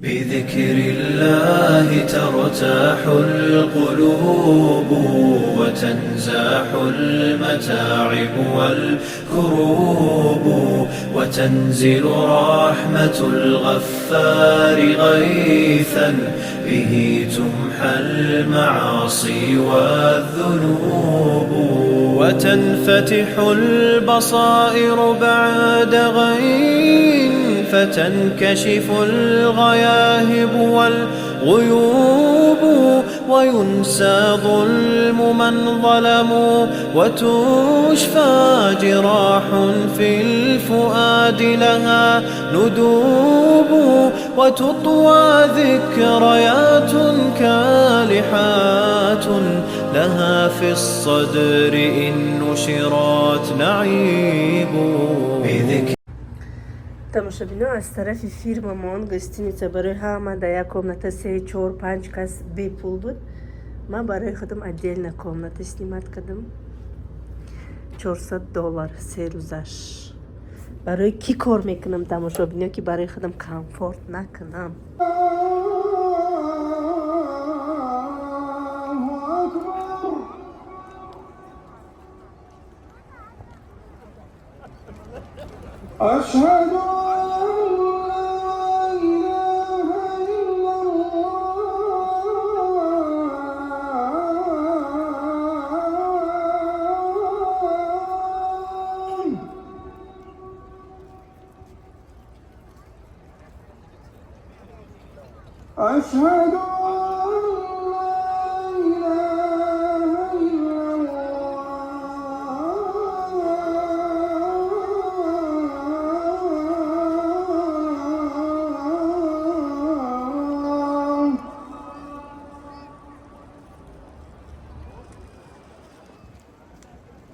بذكر الله ترتاح القلوب وتنزاح المتاعب والكروب وتنزل رحمة الغفار غيثا به تمحى المعاصي والذنوب وتنفتح البصائر بعد غين فتنكشف الغياهب والغيوب وينسى ظلم من ظلموا وتشفى جراح في الفؤاد لها ندوب وتطوى ذكريات كالحات لها في الصدر إن نشرت نعيب بذكر. Тамошобино, аз тарафи фирмамон гостиница барои ҳама дар як комната се, чор, панҷ кас бепул буд. Ман барои худам отдельно комната снимать кардам, 400 доллар 3 рӯзаш. Барои кӣ кор мекунам, тамошобино, ки барои худам комфорт накунам? الله أكبر. أشهد أن لا إله إلا الله. أشهد أن لا إله إلا الله.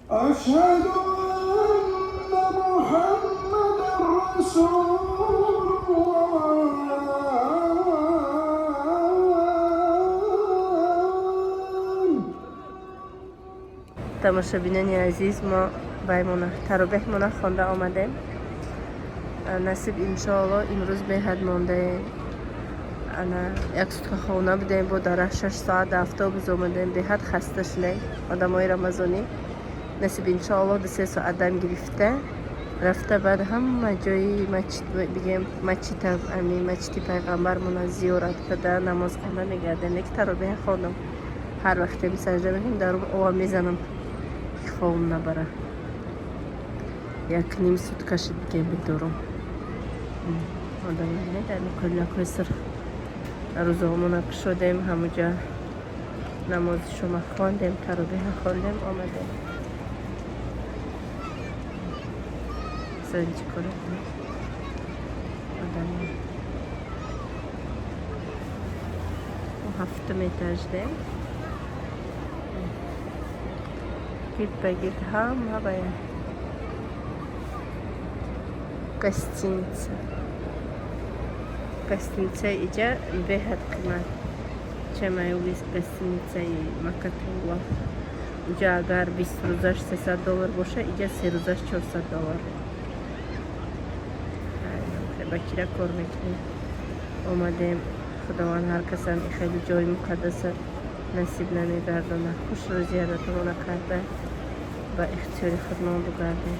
أشهد أن محمدا رسول الله. Тамошобинони азиз, мо баймона таробеҳмона хонда омадем. Насиб, иншоалло, имрӯз беҳад мондаем. Ана як сутка хона будем, бо дар 6 соат дар автобус омадем, беҳад хаста шудем, одамои рамазонӣ. Насиб, иншоалло, 2-3 соат дам гирифта рафта, баъд ҳама ҷои масҷид, бигем, масҷида, ами масҷиди пайғамбармона зиёрат карда, намоз хонда мегардем. Леки таробеҳ хондам. Ҳар вақте сажда мекунем, дарум ова мезанам, ки хобам набара. Як ним сутка шид, бигем, бедорум. Одам дар қӯллакҳои сурх рӯзаҳомона кушодем, ҳамуҷа намози шома хондем, таробеҳа хондем, омадем. Чӣ кор кунем, одам? Ҳафтум этаждем, гирд ба гирд ҳама ба гостиница. Гостиницаи иҷа беҳад қимат, чемаюги гостиницаи Макатулло. Иҷа агар 20 рӯзаш 300 доллар боша, иҷа 3 рӯзаш 400 доллар. Ба кира кор мекунем, омадем. Худованд ҳар касам хеле ҷои муқаддаса насиб намегардонад. Хуш рӯзиятатонона карда, ба ихтиёри худмон бугардем.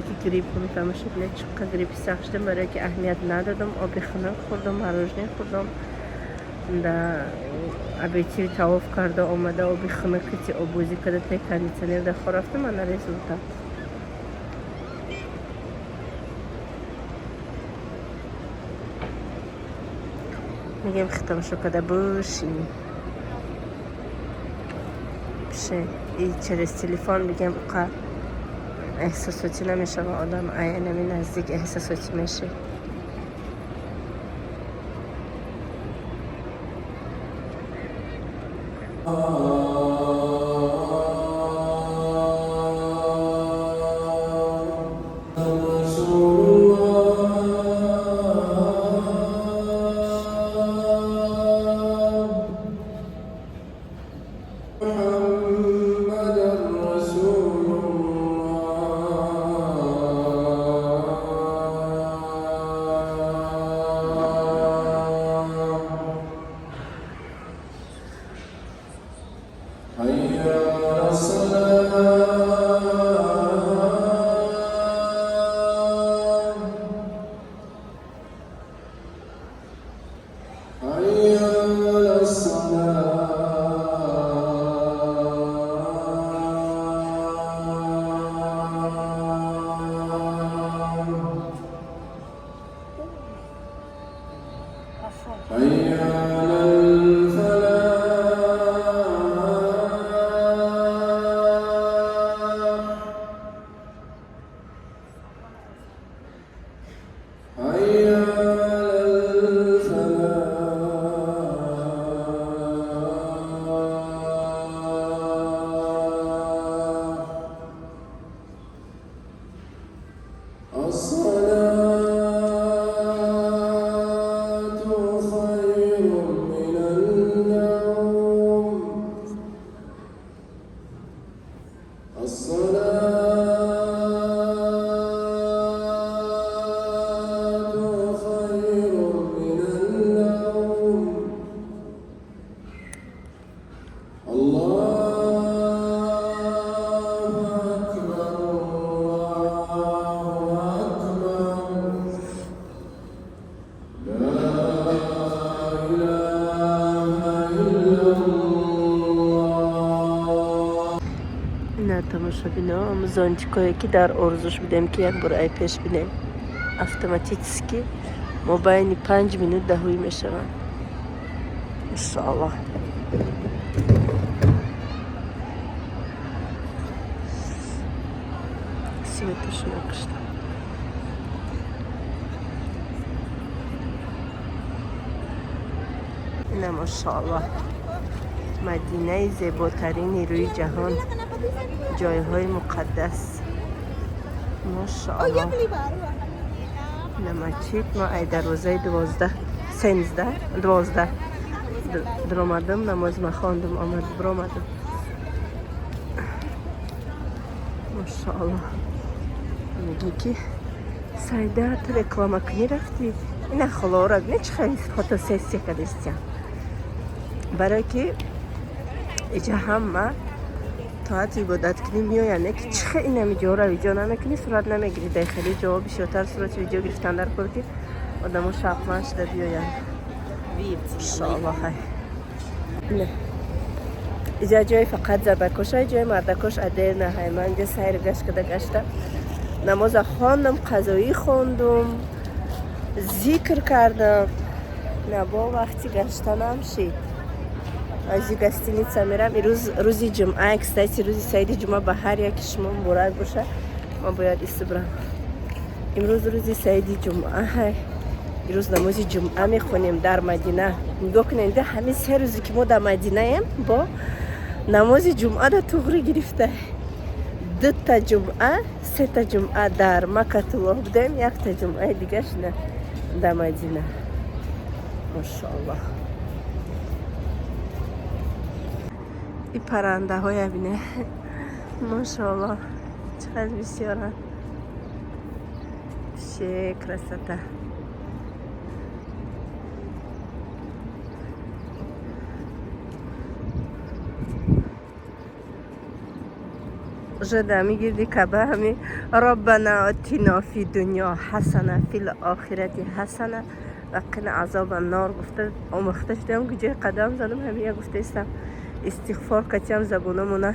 Яки грипп тамошобина, чиққа гриппи сахт шудам, барое ки аҳамият надодам, оби хунук хӯрдам, мороженое хӯрдам, да обедти тавоф карда омада, оби хунук кити оббозӣ карда, те кондитсионер да хор рафтам. Ана результат. Мегем, тамошо карда бушини пише и через телефон, бигем, уқа эҳсосотӣ намешава одам, айнами наздик эҳсосотӣ мешавад. رسول الله. محمدا رسول الله. حي على الفلاح. الصلاة خير من النوم. الصلاة خير من النوم. الله أكبر، الله أكبر، لا إله إلا الله. Ина, тамошобино, зонтикое, ки дар орзуш будем, ки як бор ай пеш бинем, автоматически мобайни 5 минут даҳуй мешаванд, иншоаллоҳ. Светашона кушта. Ина, машоаллоҳ, Мадинаи зеботарини рӯи ҷаҳон, ҷойҳои муқаддас, машоаллоҳ. Ина масҷид. Мо ай дарвозаи 12, 13, 12 даромадам, намоз махондум, омад, биромадам. Машоаллоҳ. Мегӣ, ки Сайда, ту реклама кунӣ рафтӣ. Ина холора бина, чӣ хеле фотосессия кардистям, барое ки иҷа ҳама тоати ибодаткунӣ меоянд, не ки чӣ хел инами ҷора видео намекунӣ, сурат намегирӣ. Дар хеле ҷоҳо бисёртар сурати видео гирифтан дар кор, ки одамо шавқманд шуда биёянд, иншоаллоҳ. Хай, ина иҷа ҷои фақат забакоша, ҷои мардакош отдельно. Ҳай, ман инҷа сайру гашт када гашта, намоза хондам, қазоӣ хондум, зикр кардам. На бо вақти гаштанам шид, аз и гостиница мерам. Ирӯз рӯзи ҷумъа, кстати, рӯзи саиди ҷумъа ба ҳар яки шумо муборак боша. Ман бояд истибрам. Имрӯз рӯзи саиди ҷумъа. Ҳай, ирӯз намози ҷумъа мехонем дар Мадина. Нигоҳ кунед, ҳамин 3 рӯзе, ки мо дар Мадинаем, бо намози ҷумъа да туғри гирифта. Дута ҷумъа, сета ҷумъа дар Макатуллоҳ будем, якта ҷумъаи дигаш дар Мадина. Машоаллоҳ, и паррандаҳоя бине, машоаллоҳ, чӣ қадр бисёранд. Вообще красота. Уже дар мигирди Каба ҳами «Роббана отино фи дунё ҳасана, фил охирати ҳасана ва қина азоба нор» гуфта омӯхта шудам. Ҷои қадам задам, ҳамия гуфтаистам. Истиғфор катиам забономона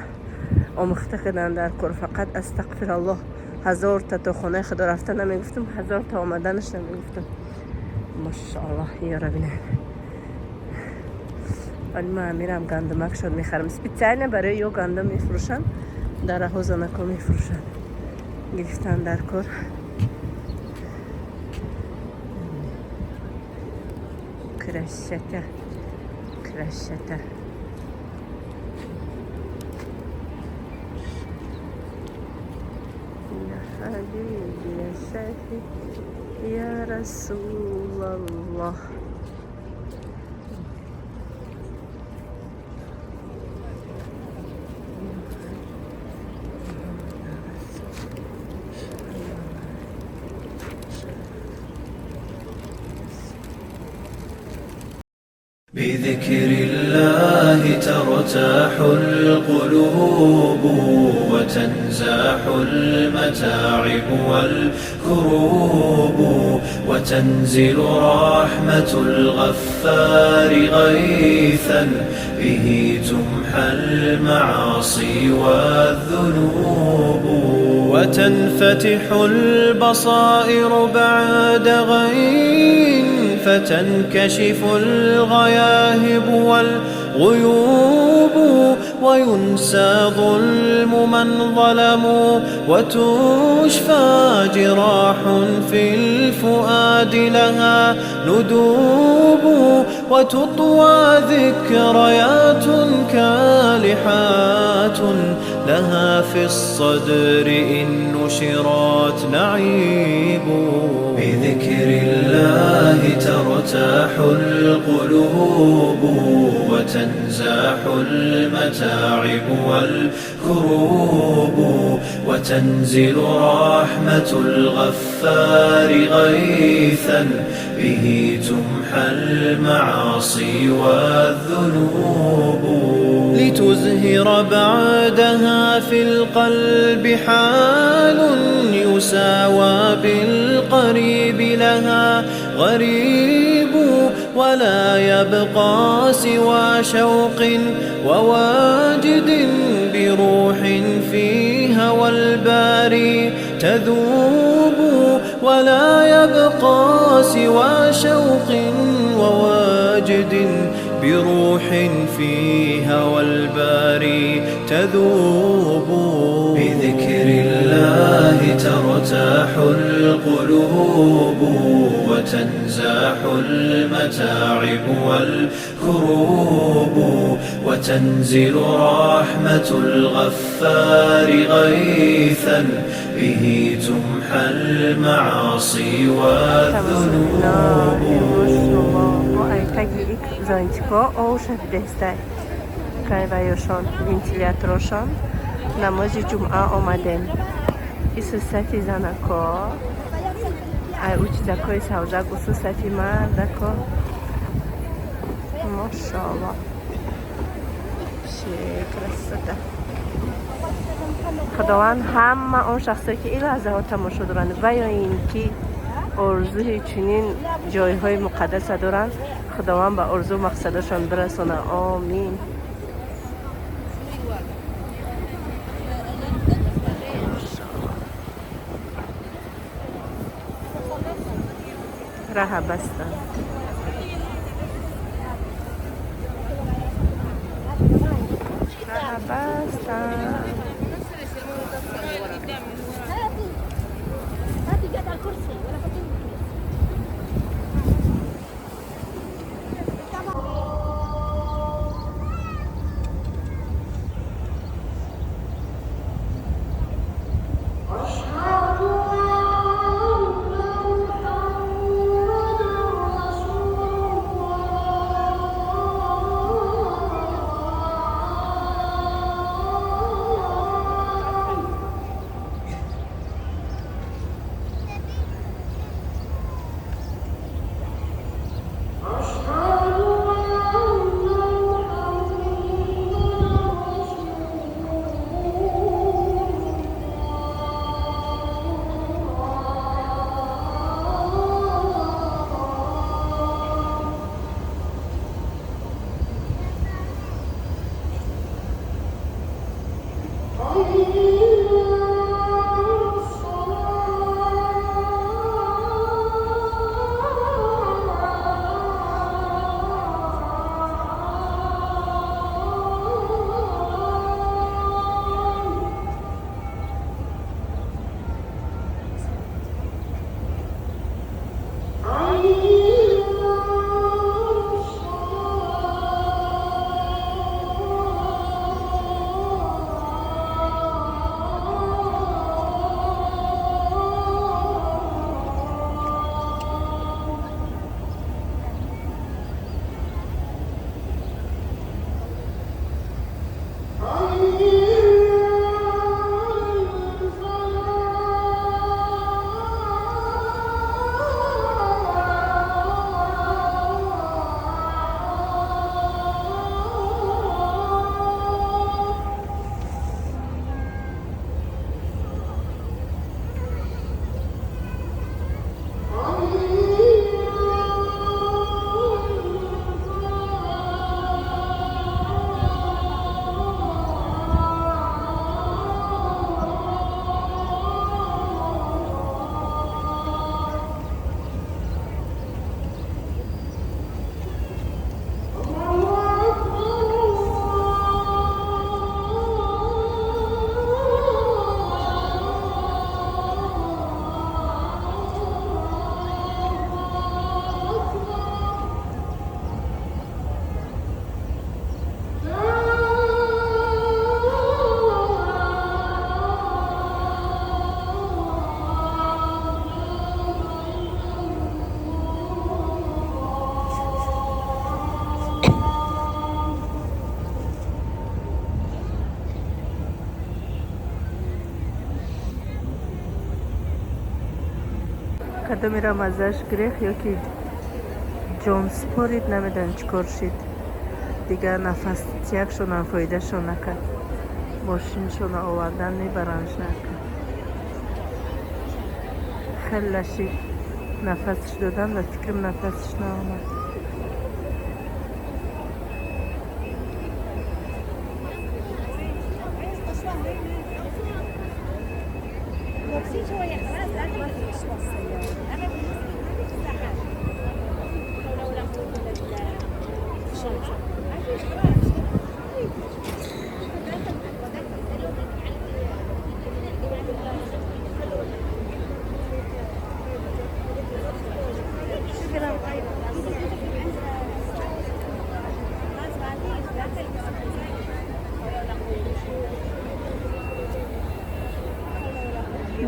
омӯхта кардан дар кор. Фақат астағфираллоҳ ҳазорта то хонаи худо рафта намегуфтам, ҳазорта омаданаш намегуфтам. Машоаллоҳ, ёра бинед. Вале ман мерам, гандумак шод мехарам. Специально барои ё гандум мефурӯшанд, дар раҳо занако мефурӯшанд, гирифтан дар кор. Красота, красота. يا حبيبي، يا شافي، يا رسول الله. بذكر الله ترتاح القلوب وتنزاح المتاعب والكروب، وتنزل رحمة الغفار غيثا به تمحى المعاصي والذنوب، وتنفتح البصائر بعد غي فتنكشف الغياهب والغيوب، وينسى ظلم من ظلموا وتشفى جراح في الفؤاد لها ندوب، وتطوى ذكريات كالحات لها في الصدر إن نشرت نعيب. بذكر الله ترتاح القلوب، وتنزاح المتاعب والكروب، وتنزل رحمة الغفار غيثا به تمحى المعاصي والذنوب، لتزهر بعدها في القلب حال يساوى بالقريب لها غريب، ولا يبقى سوى شوق وواجد بروح في هوى الباري تذوب، ولا يبقى سوى شوق وواجد بروح في هوى الباري تذوب. بذكر الله ترتاح القلوب، وتنزاح المتاعب والكروب، وتنزل رحمة الغفار غيثا به تمحى المعاصي والذنوب. Бо айтаги ик зонтико овшавидестай кайваёшон вентиляторошон намози ҷумъа омадем. Ису сафи занако, ай ӯ чизакои савзак, усу сафи мардако. Мошоалло, че красота! Худованд ҳама он шахсое ки ин лаҳзаҳо тамошо доранд ва ё ин ки орзуи чунин ҷойҳои муқаддаса доранд, Худованд ба орзу мақсадашон бирасона, омин. Раҳа бастанд, раҳа бастанд. هاتي قاعد على الكرسي ولا حطي. أشهد أن محمدا رسول الله. Кадомеро маззааш гирехт ё ки ҷон спорид, намедонам чӣ кор шид. Дигар нафас тиякшонам фоидашон накард. Мошиншона овардан, мебараншна. Хеле лашид, нафасш додан ва фикрам, нафасш наомад.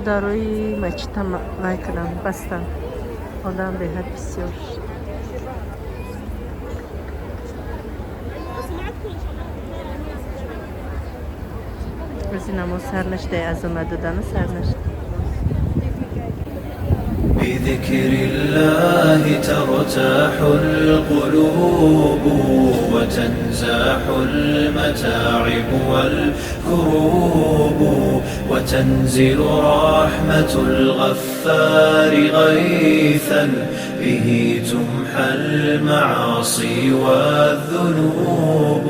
Дарои мачита вай кардам, бастам. Одам беҳад бисёр шуд. Рӯзи намоз сар нашуда, азон надодану сар нашуда. بذكر الله ترتاح القلوب وتنزاح المتاعب والكروب، وتنزل رحمة الغفار غيثا به تمحى المعاصي والذنوب،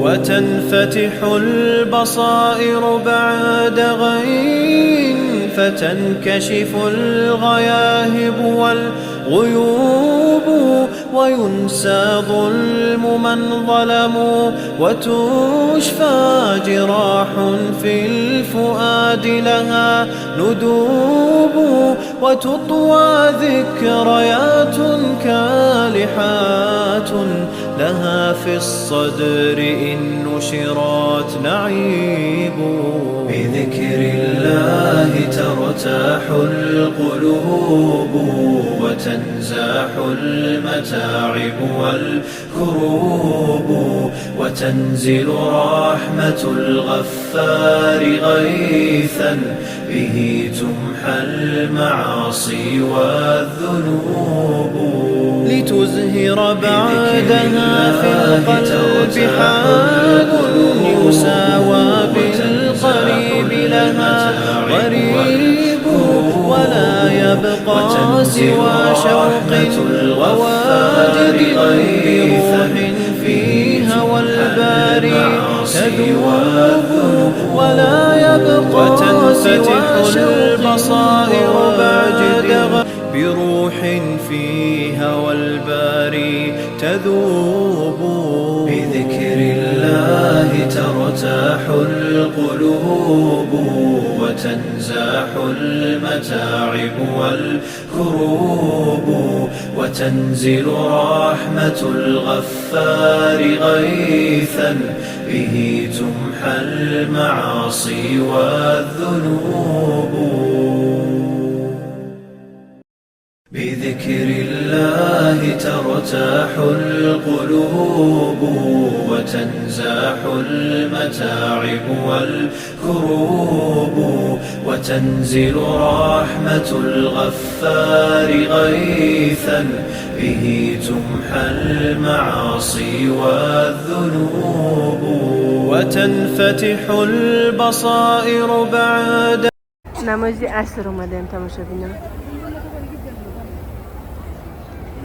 وتنفتح البصائر بعد غي فتنكشف الغياهب والغيوب، وينسى ظلم من ظلموا وتشفى جراح في الفؤاد لها ندوب، وتطوى ذكريات كالحات لها في الصدر إن نشرت نعيب. بذكر الله ترتاح القلوب وتنزاح المتاعب والكروب، وتنزل رحمة الغفار غيثا به تمحى المعاصي والذنوب، لتزهر بعدها في القلب حال يساوى بالقريب لها غريب، ولا يبقى سوى شوق وواجد بروح في هوى الباري تذوب، ولا يبقى سوى البصائر بعد بروح في هوى الباري تذوب. بذكر الله ترتاح القلوب وتنزاح المتاعب والكروب، وتنزل رحمة الغفار غيثا به تمحى المعاصي والذنوب. بذكر الله ترتاح القلوب وتنزاح المتاعب والكروب، وتنزل رحمة الغفار غيثا به تمحى المعاصي والذنوب، وتنفتح البصائر بعد Намози аср омадаем, тамошобинон.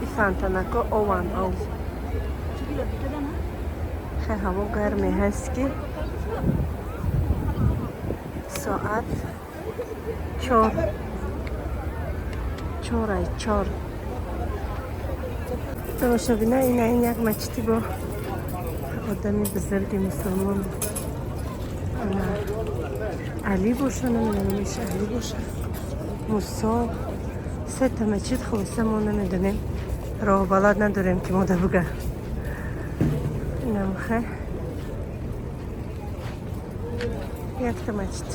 И фонтанако ован ов. Хеле ҳаво гарме ҳаст, ки соат 4, чорай 4. Тамошобинон, ина ин як мачиди бо одами бузурги мусулмон. Ана Али боша, намедонам, меша Али боша, Мусо, сета мачид. Хулоса, мо намедонем, роҳбалад надорем, ки мода буга. Инамхе якта мачид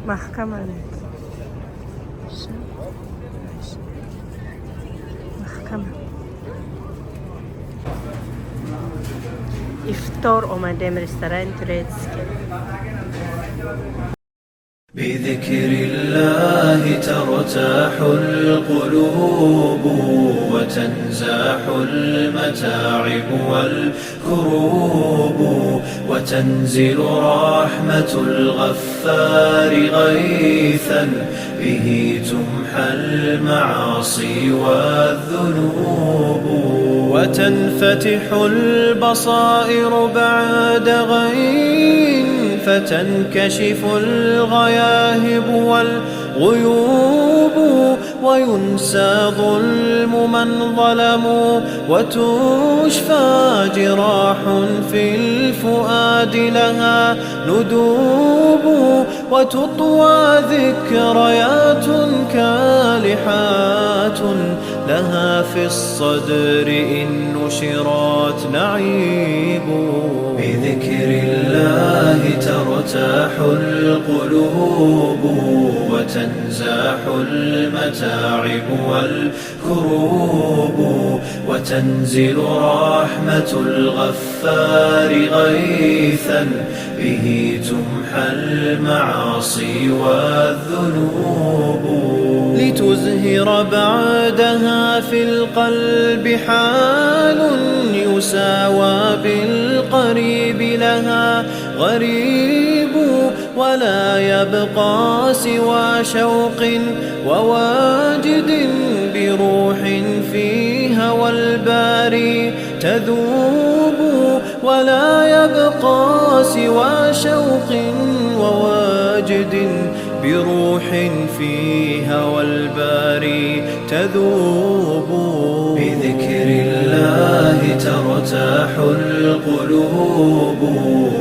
маҳкамане, маҳкама. Ифтор омадем, ресторани турецкий. بذكر الله ترتاح القلوب وتنزاح المتاعب والكروب وتنزل رحمة الغفار غيثا به تمحى المعاصي والذنوب وتنفتح البصائر بعد غي فتنكشف الغياهب والغيوب وينسى ظلم من ظلموا وتشفى جراح في الفؤاد لها ندوب وتطوى ذكريات كالحات لها في الصدر إن نشرت نعيب. بذكر الله ترتاح القلوب وتنزاح المتاعب والكروب وتنزل رحمة الغفار غيثا به تمحى المعاصي والذنوب لتزهر بعدها في القلب حال يساوى بالقريب لها غريب ولا يبقى سوى شوق وواجد بروح في هوى الباري تذوب ولا يبقى سوى شوق وواجد بروح في هوى الباري تذوب. بذكر الله ترتاح القلوب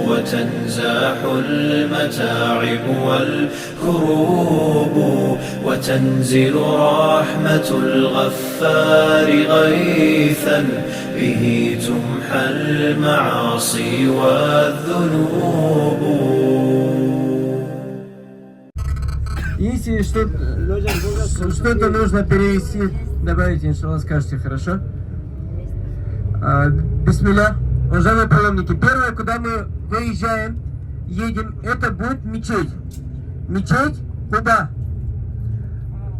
وتنزاح المتاعب والكروب وتنزل رحمة الغفار غيثا به تمحى المعاصي والذنوب. Если что-то нужно перевести, добавить, иншаллах, скажете, хорошо? Бисмилля. Уважаемые паломники, первое, куда мы выезжаем, едем, это будет мечеть. Мечеть куда?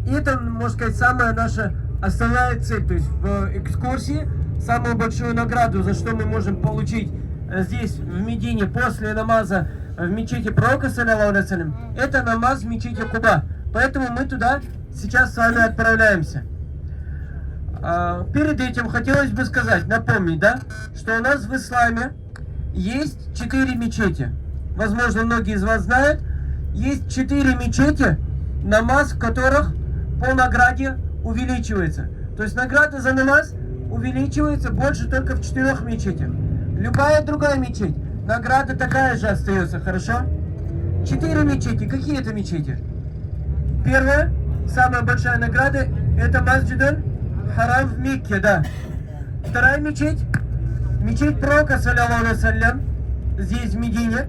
И это, можно сказать, самая наша основная цель. То есть в экскурсии самую большую награду, за что мы можем получить здесь, в Медине, после намаза в мечети Пророка, саллаллаху алейхи, это намаз в мечети Куба. Поэтому мы туда сейчас с вами отправляемся. Перед этим хотелось бы сказать, напомнить, да, что у нас в исламе есть четыре мечети. Возможно, многие из вас знают, есть четыре мечети, намаз в которых по награде увеличивается. То есть награда за намаз увеличивается больше только в четырех мечетях. Любая другая мечеть, награда такая же остается, хорошо? Четыре мечети. Какие это мечети? Первая, самая большая награда, это Масджид Харам в Мекке, да. Вторая мечеть, мечеть Пророка, саллаллаху алейхи, здесь, в Медине.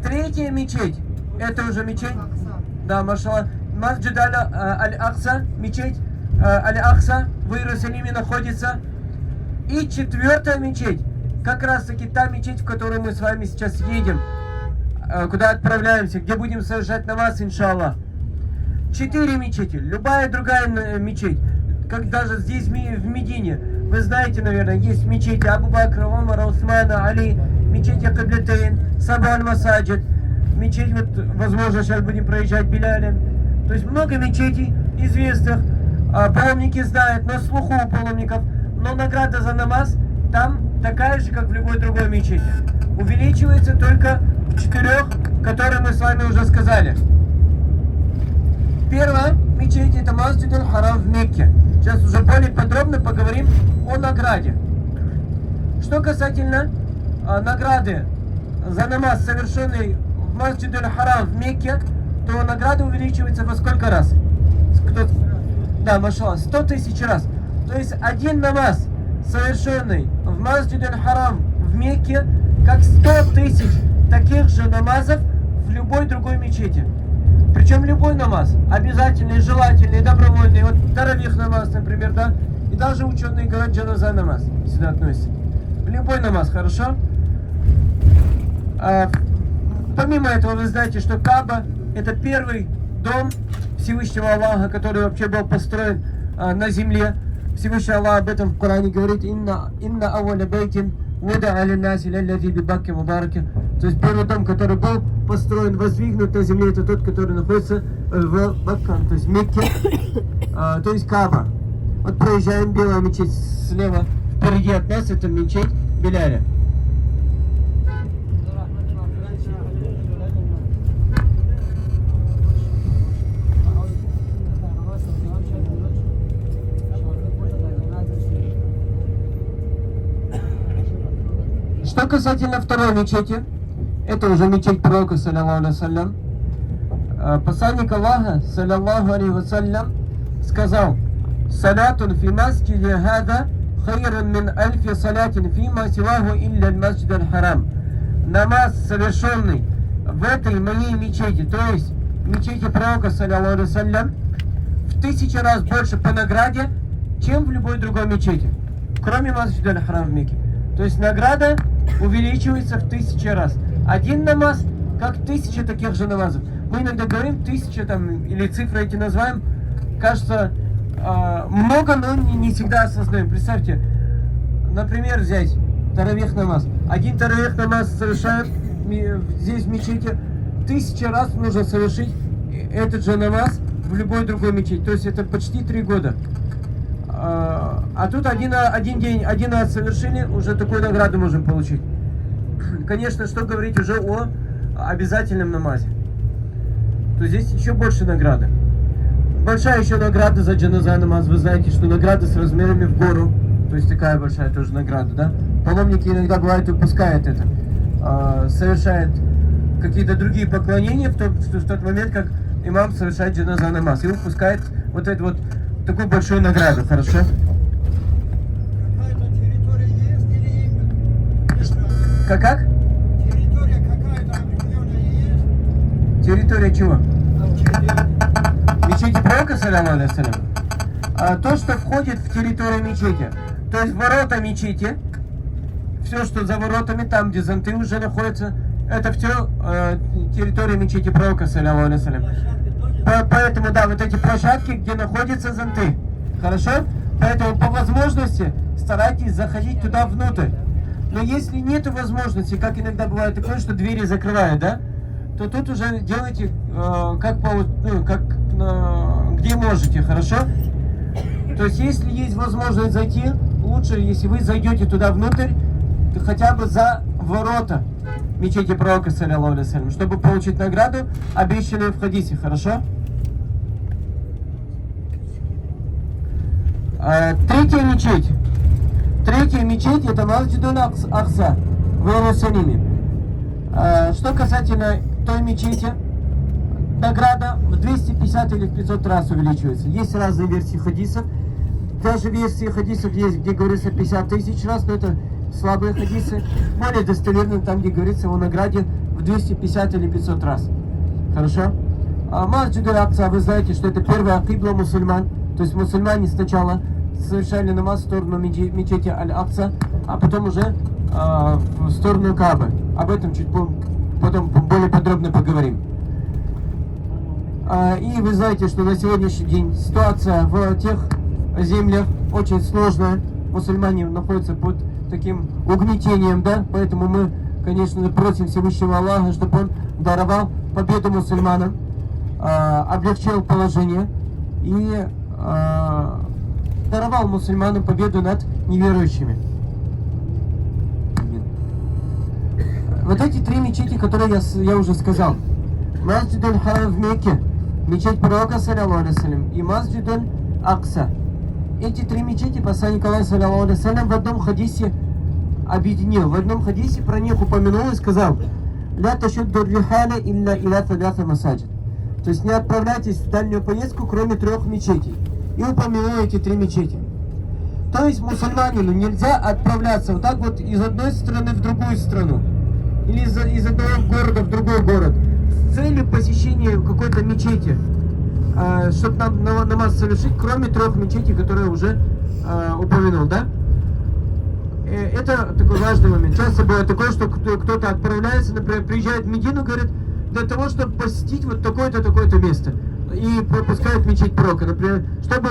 Третья мечеть, это уже мечеть, да, машаллах, Масджид Аль-Акса, мечеть Аль-Акса в Иерусалиме находится. И четвертая мечеть, как раз таки та мечеть, в которую мы с вами сейчас едем, куда отправляемся, где будем совершать намаз, иншаллах. Четыре мечети, любая другая мечеть, как даже здесь, в Медине, вы знаете, наверное, есть мечети Абу Бакра, Умара, Усмана, Али, мечеть Каблетейн, Саба Аль-Масаджид, мечеть, вот, возможно, сейчас будем проезжать Биляля. То есть много мечетей известных, паломники знают, на слуху у паломников, но награда за намаз там такая же, как в любой другой мечети. Увеличивается только в четырех, которые мы с вами уже сказали. Первая мечеть — это Масджид Харам в Мекке. Сейчас уже более подробно поговорим о награде. Что касательно награды за намаз, совершенный в Масджид Харам в Мекке, то награда увеличивается во сколько раз? Кто? Да, машаллах, 100 тысяч раз. То есть один намаз, совершенный в Масджид Харам в Мекке, как 100 тысяч таких же намазов в любой другой мечети. Причем любой намаз, обязательный, желательный, добровольный, вот таравих намаз, например, да, и даже ученые говорят, джаназа намаз сюда относится. Любой намаз, хорошо? Помимо этого, вы знаете, что Каба Это первый дом Всевышнего Аллаха, который вообще был построен на земле. Всевышний Аллах об этом в Коране говорит: «إن، إن أول بيت وضع للناس للذي ببكة مباركا». То есть первый дом, который был построен, воздвигнут на земле, это тот, который находится в Бакка, то есть в Мекке, то есть Каба. Вот проезжаем, белая мечеть слева, впереди от нас, это мечеть Беляля. Что касательно второй мечети, это уже мечеть пророка, صلى الله عليه وسلم. Посланник Аллаха, صلى الله عليه وسلم, сказал: «صلاة في مسجدي هذا خير من ألف صلاة فيما سواه إلا المسجد الحرام». Намаз, совершенный в этой моей мечети, то есть мечети пророка, صلى الله عليه وسلم, в 1000 раз больше по награде, чем в любой другой мечети, кроме مسجد الحرام в Мекке. То есть награда увеличивается в 1000 раз. Один намаз, как 1000 таких же намазов. Мы иногда говорим 1000 там, или цифры эти называем, кажется, много, но не всегда осознаем. Представьте, например, взять таравих намаз. Один таравих намаз совершаем здесь в мечети, 1000 раз нужно совершить этот же намаз в любой другой мечети. То есть это почти 3 года. А тут один день, один раз совершили, уже такую награду можем получить. Конечно, что говорить уже о обязательном намазе. То здесь еще больше награды. Большая еще награда за джаназа намаз. Вы знаете, что награда с размерами в гору. То есть такая большая тоже награда, да? Паломники иногда бывает упускают это. Совершают какие-то другие поклонения в тот момент, как имам совершает джаназа намаз. И упускает вот эту вот такую большую награду, хорошо? Какая-то территория есть или именно? Как как? Территория какая-то определенная есть? Территория чего? Территория. Мечети пророка, صلى الله عليه وسلم? То, что входит в территорию мечети. То есть ворота мечети, все, что за воротами, там, где зонты уже находятся, это все территория мечети пророка, صلى الله عليه وسلم. Площадки тоже? Поэтому, да, вот эти площадки, где находятся зонты. Хорошо? Поэтому по возможности старайтесь заходить туда внутрь. Но если нет возможности, как иногда бывает такое, что двери закрывают, да, то тут уже делайте как по, ну, как, где можете, хорошо? То есть, если есть возможность зайти, лучше, если вы зайдете туда внутрь, то хотя бы за ворота мечети пророка, صلى الله عليه وسلم, чтобы получить награду, обещанную в хадисе, хорошо? Третья мечеть. Третья мечеть — это Масджидуль Акса в Иерусалиме. Что касательно той мечети, награда в 250 или в 500 раз увеличивается. Есть разные версии хадисов. Даже версии хадисов есть, где говорится 50 тысяч раз, но это слабые хадисы. Более достоверно там, где говорится о награде в 250 или 500 раз. Хорошо? А Масджидуль Акса, вы знаете, что это первая кибла мусульман. То есть мусульмане сначала совершали намаз в сторону мечети Аль-Акса, а потом уже в сторону Кабы. Об этом чуть потом более подробно поговорим. И вы знаете, что на сегодняшний день ситуация в тех землях очень сложная. Мусульмане находятся под таким угнетением, да, поэтому мы, конечно, просим Всевышнего Аллаха, чтобы он даровал победу мусульманам, облегчил положение и даровал мусульманам победу над неверующими. Аминь. Вот эти три мечети, которые я уже сказал. Масджид Харам в Мекке, мечеть пророка, صلى الله عليه وسلم, и Масджид Акса. Эти три мечети посланник Аллаха, صلى الله عليه وسلم, в одном хадисе объединил. В одном хадисе про них упомянул и сказал: «لا تشدوا الرحال إلا إلى ثلاث مساجد». То есть не отправляйтесь в дальнюю поездку, кроме трех мечетей. И упомянул эти три мечети. То есть мусульманину нельзя отправляться вот так вот из одной страны в другую страну. Или из одного города в другой город с целью посещения какой-то мечети, чтобы нам намаз совершить, кроме трех мечетей, которые я уже упомянул, да? Это такой важный момент. Часто бывает такое, что кто-то отправляется, например, приезжает в Медину, говорит, для того, чтобы посетить вот такое-то, такое-то место. И пропускают мечеть Пророка, например, чтобы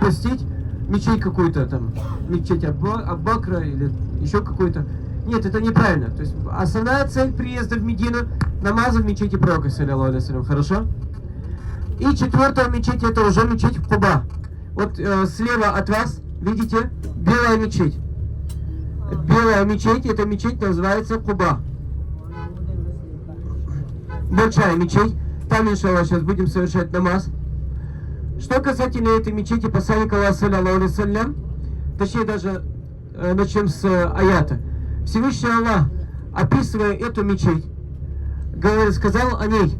посетить мечеть какую-то там, мечеть Аббакра или еще какую-то. Нет, это неправильно. То есть основная цель приезда в Медину – намазы в мечети Пророка, صلى الله عليه, хорошо? И четвертая мечеть – это уже мечеть Куба. Вот слева от вас, видите, белая мечеть. Белая мечеть, эта мечеть называется Куба. Большая мечеть. Там, إن شاء الله, сейчас будем совершать намаз. Что касательно этой мечети, посланник Аллаха, صلى الله عليه, точнее даже начнем с аята. Всевышний Аллах, описывая эту мечеть, говорит, сказал о ней: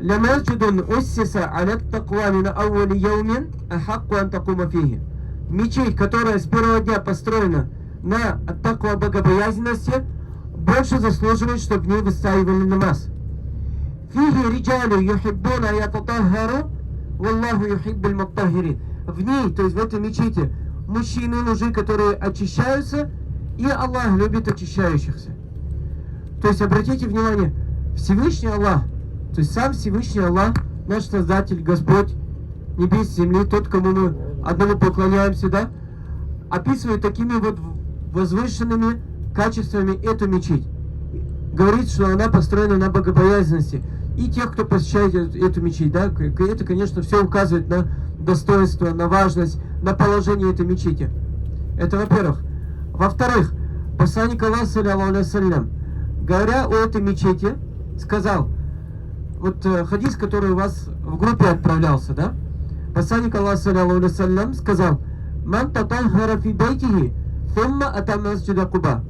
«لمسجد أسس على التقوى من أول يوم أحق أن تقوم فيه». Мечеть, которая с первого дня построена на تقوى богобоязненности, больше заслуживает, чтобы в ней выстаивали намаз. فيه رجال يحبون أن يتطهروا والله يحب المطهرين. В ней, то есть в этой мечети, мужчины, мужи, которые очищаются, и Аллах любит очищающихся. То есть, обратите внимание, Всевышний Аллах, то есть сам Всевышний Аллах, наш Создатель, Господь небес, земли, тот, кому мы одному поклоняемся, да, описывает такими вот возвышенными качествами эту мечеть. Говорит, что она построена на богобоязненности. И тех, кто посещает эту мечеть, да, это, конечно, все указывает на достоинство, на важность, на положение этой мечети. Это во-первых. Во-вторых, посланник Аллаха, صلى الله, говоря о этой мечети, сказал, вот хадис, который у вас в группе отправлялся, да? Посланник Аллаха, صلى الله, сказал: «من تطهر في بيته، ثم أتى مسجد قباء».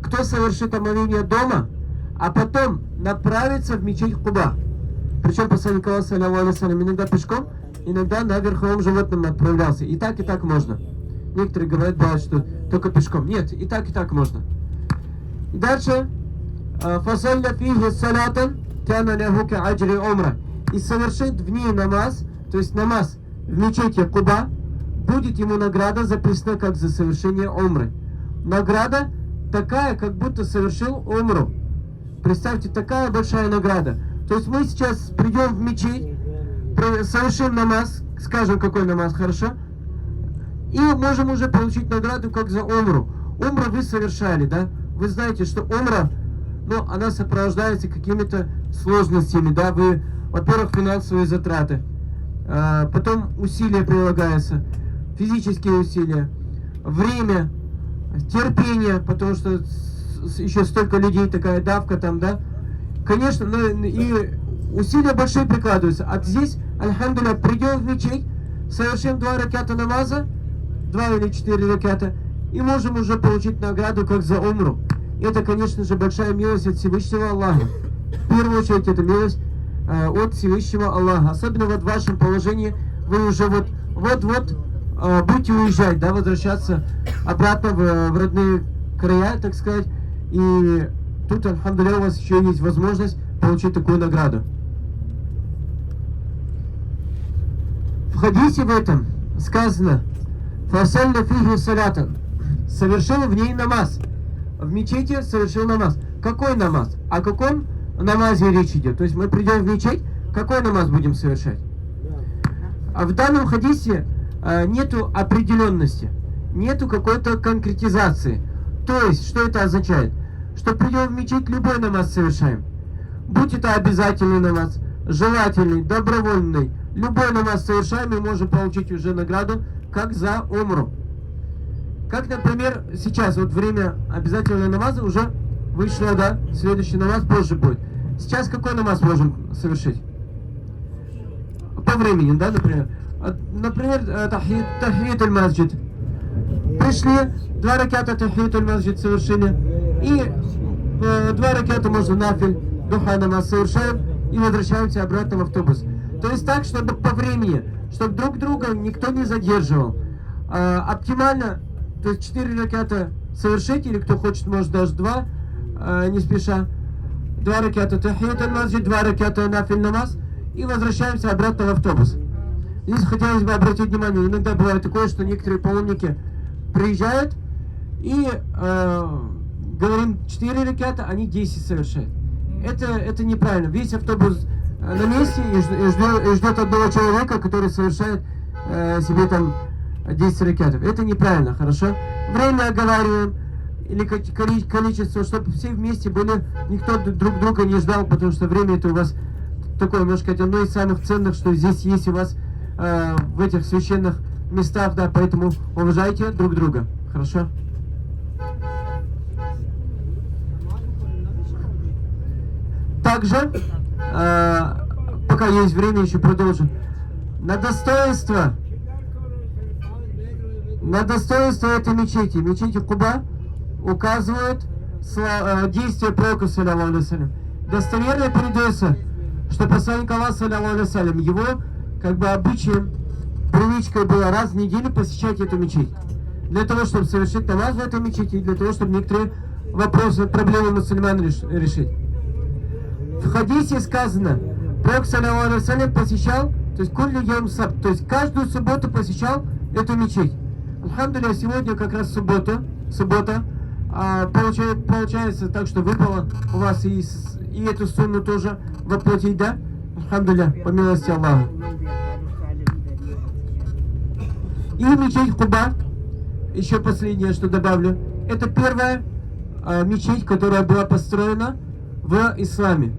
Кто совершит омовение дома, а потом направится в мечеть Куба. Причем посланник Аллаха, صلى الله, иногда пешком, иногда на верховом животном отправлялся. И так можно. Некоторые говорят, бывает, что только пешком. Нет, и так можно. И дальше. فصلى فيه صلاة كان له كأجر عمرة. И совершит в ней намаз, то есть намаз в мечети Куба, будет ему награда записана как за совершение умры. Награда такая, как будто совершил умру. Представьте, такая большая награда. То есть мы сейчас придем в мечеть, совершим намаз, скажем, какой намаз, хорошо? И можем уже получить награду, как за умру. Умру вы совершали, да? Вы знаете, что умра, ну, она сопровождается какими-то сложностями, да? Вы, во-первых, финансовые затраты, потом усилия прилагаются, физические усилия, время, терпение, потому что еще столько людей, такая давка там, да? Конечно, ну, и усилия большие прикладываются. А здесь, الحمد لله, придем в мечеть, совершим два раката намаза, два или четыре раката, и можем уже получить награду, как за умру. Это, конечно же, большая милость от Всевышнего Аллаха. В первую очередь, это милость от Всевышнего Аллаха. Особенно вот в вашем положении, вы уже вот, вот-вот будете уезжать, да, возвращаться обратно в родные края, так сказать. И тут, الحمد لله, у вас еще есть возможность получить такую награду. В хадисе в этом сказано: «فصلى فيه صلاة». Совершил в ней намаз. В мечети совершил намаз. Какой намаз? О каком намазе речь идет? То есть мы придем в мечеть, какой намаз будем совершать? А в данном хадисе нету определенности, нету какой-то конкретизации. То есть, что это означает? Что придем в мечеть, любой намаз совершаем. Будь это обязательный намаз, желательный, добровольный, любой намаз совершаем и можем получить уже награду, как за умру. Как, например, сейчас вот время обязательного намаза уже вышло, да, следующий намаз позже будет. Сейчас какой намаз можем совершить? По времени, да, например. Например, تحية المسجد. Пришли, два раката تحية المسجد совершили, и два раката можно نفل, духа намаз совершаем и возвращаемся обратно в автобус. То есть так, чтобы по времени, чтобы друг друга никто не задерживал. Оптимально, то есть 4 раката совершить, или кто хочет, может даже два, не спеша. Два раката تحية المسجد, два раката نفل намаз, и возвращаемся обратно в автобус. Здесь хотелось бы обратить внимание, иногда бывает такое, что некоторые паломники приезжают и говорим 4 раката, они 10 совершают. Это неправильно. Весь автобус на месте и ждет одного человека, который совершает себе там 10 ракетов. Это неправильно, хорошо? Время оговариваем или количество, чтобы все вместе были, никто друг друга не ждал, потому что время это у вас такое, можно сказать, одно из самых ценных, что здесь есть у вас в этих священных местах, да, поэтому уважайте друг друга, хорошо? Также, пока есть время, еще продолжим. На достоинство этой мечети, мечети Куба, указывают действия пророка, саллаллаху алейхи ва саллям. Достоверно передается, что посланник Аллаха, саллаллаху алейхи ва саллям, его как бы обычаем, привычкой было раз в неделю посещать эту мечеть. Для того, чтобы совершить намаз в этой мечети, и для того, чтобы некоторые вопросы, проблемы мусульман решить. В хадисе сказано, пророк, саллаллаху алейхи ва саллям, посещал, то есть кулли яум сабт, то есть каждую субботу посещал эту мечеть. Альхамдулилля, сегодня как раз суббота, получается так, что выпало у вас и эту сунну тоже воплотить, да? Альхамдулилля, по милости Аллаха. И мечеть Куба, еще последнее, что добавлю, это первая мечеть, которая была построена в исламе.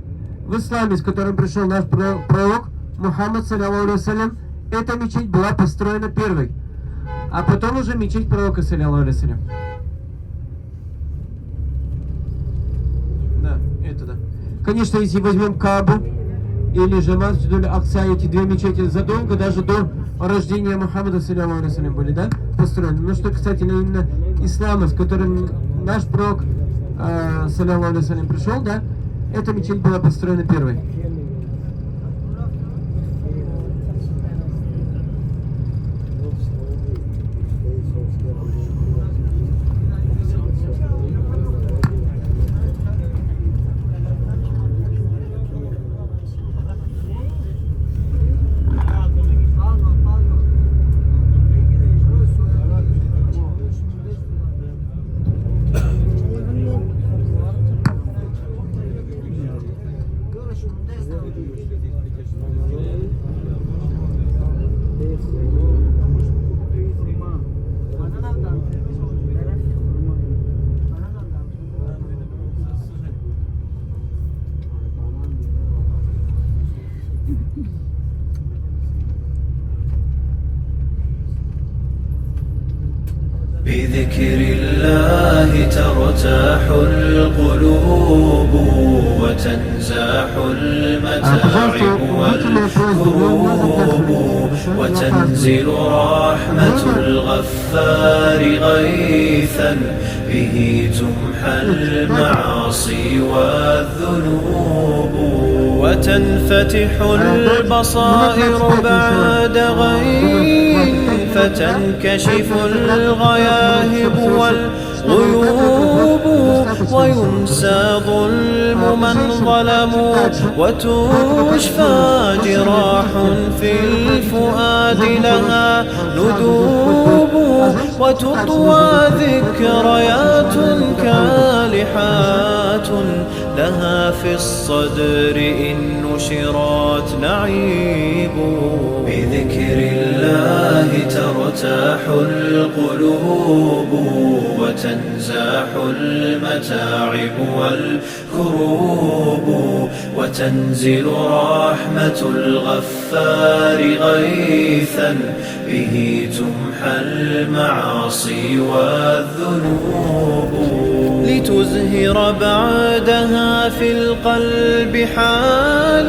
В исламе, с которым пришел наш пророк Мухаммад, саллаллаху алейхи ва саллям, эта мечеть была построена первой. А потом уже мечеть пророка, саллаллаху алейхи ва саллям. Да, это да. Конечно, если возьмем Каабу или же Масджидуль Акса, эти две мечети задолго, даже до рождения Мухаммада, саллаллаху алейхи ва саллям, были, да, построены. Но что касательно именно ислама, с которым наш пророк, саллаллаху алейхи ва саллям, пришел, да, эта мечеть была построена первой. بذكر الله ترتاح القلوب وتنزاح المتاعب والكروب وتنزل رحمة الغفار غيثا به تمحى المعاصي والذنوب وتنفتح البصائر بعد غيم فتنكشف الغياهب والغيوب وينسى ظلم من ظلموا وتشفى جراح في الفؤاد لها ندوب وتطوى ذكريات كالحات لها في الصدر إن نشرت نعيب. بذكر الله ترتاح القلوب وتنزاح المتاعب والكروب وتنزل رحمة الغفار غيثا به تمحى المعاصي والذنوب لتزهر بعدها في القلب حال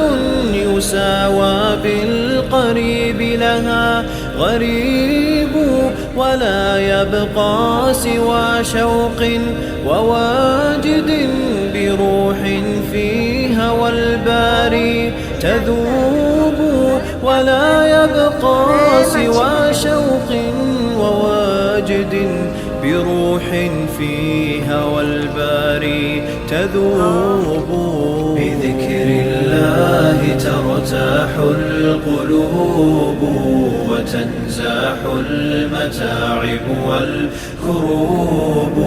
يساوى بالقريب لها غريب ولا يبقى سوى شوق وواجد بروح في هوى الباري تذوب ولا يبقى سوى شوق وواجد بروح في هوى الباري تذوب. بذكر الله الله ترتاح القلوب وتنزاح المتاعب والكروب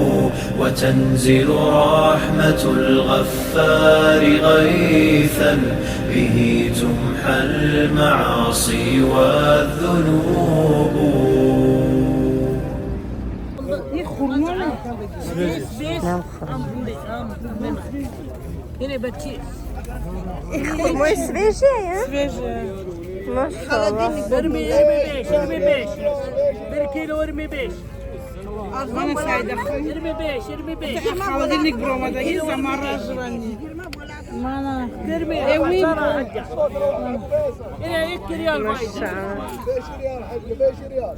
وتنزل رحمة الغفار غيثا به تمحى المعاصي والذنوب. Нам хурмои свежая. Свежая. Машаллах. ارمي ارمي بيش، ارمي بيش، بالكيلو ارمي بيش. ارمي بيش، ارمي بيش. Холодильник бромадаги, замораживание. Мана ارمي. ايه 1 ريال. Машаллах. 5 ريال حق 5 ريال.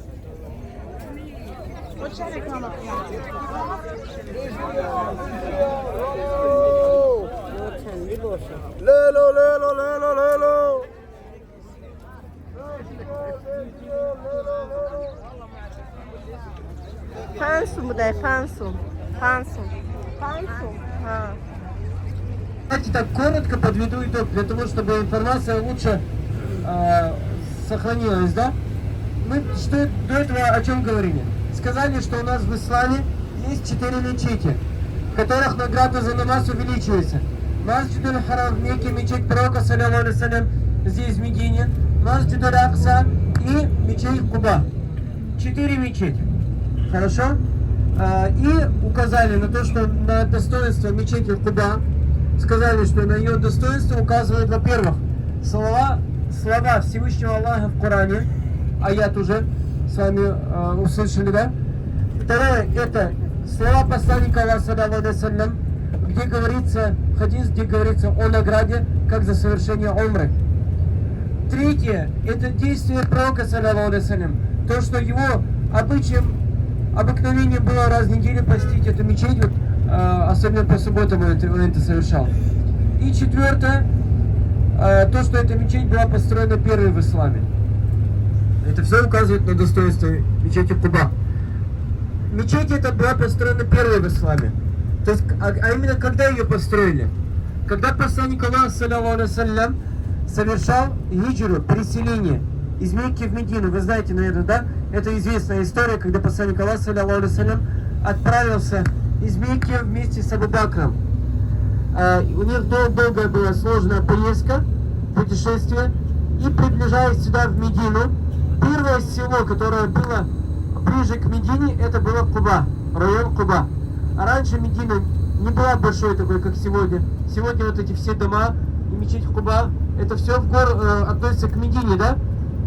ليلو ليلو ليلو ليلو. 5 сум будай, 5 сум, 5 сум, 5 сум, ҳа. Давайте так коротко подведу итог, для того, чтобы информация лучше сохранилась, да? Мы что до этого о чем говорили? Сказали, что у нас в исламе есть четыре мечети, в которых награда за намаз увеличивается. Масджид аль-Харам в Мекке, мечеть пророка, صلى الله عليه, здесь, в Медине, Масджид аль-Акса и мечеть Куба. Четыре мечети. Хорошо? И указали на то, что на достоинство мечети Куба, сказали, что на ее достоинство указывает, во-первых, слова Всевышнего Аллаха в Коране, аят уже с вами услышали, да? Второе, это слова посланника Аллаха, صلى الله عليه, где говорится, хадис, где говорится о награде, как за совершение умры. Третье, это действие пророка, صلى الله عليه, то, что его обычаем, обыкновением было раз в неделю посетить эту мечеть, вот, особенно по субботам он это совершал. И четвертое, то, что эта мечеть была построена первой в исламе. Это все указывает на достоинство мечети Куба. Мечеть эта была построена первой в исламе. То есть, а именно когда ее построили? Когда посланник Аллаха, صلى الله عليه, совершал хиджру, переселение из Мекки в Медину. Вы знаете, наверное, да? Это известная история, когда посланник Аллаха, صلى الله عليه, отправился из Мекки вместе с Абу Бакром. У них долгая была сложная поездка, путешествие. И, приближаясь сюда, в Медину, первое село, которое было ближе к Медине, это было Куба, район Куба. А раньше Медина не была большой такой, как сегодня. Сегодня вот эти все дома и мечеть Куба, это все относится к Медине, да?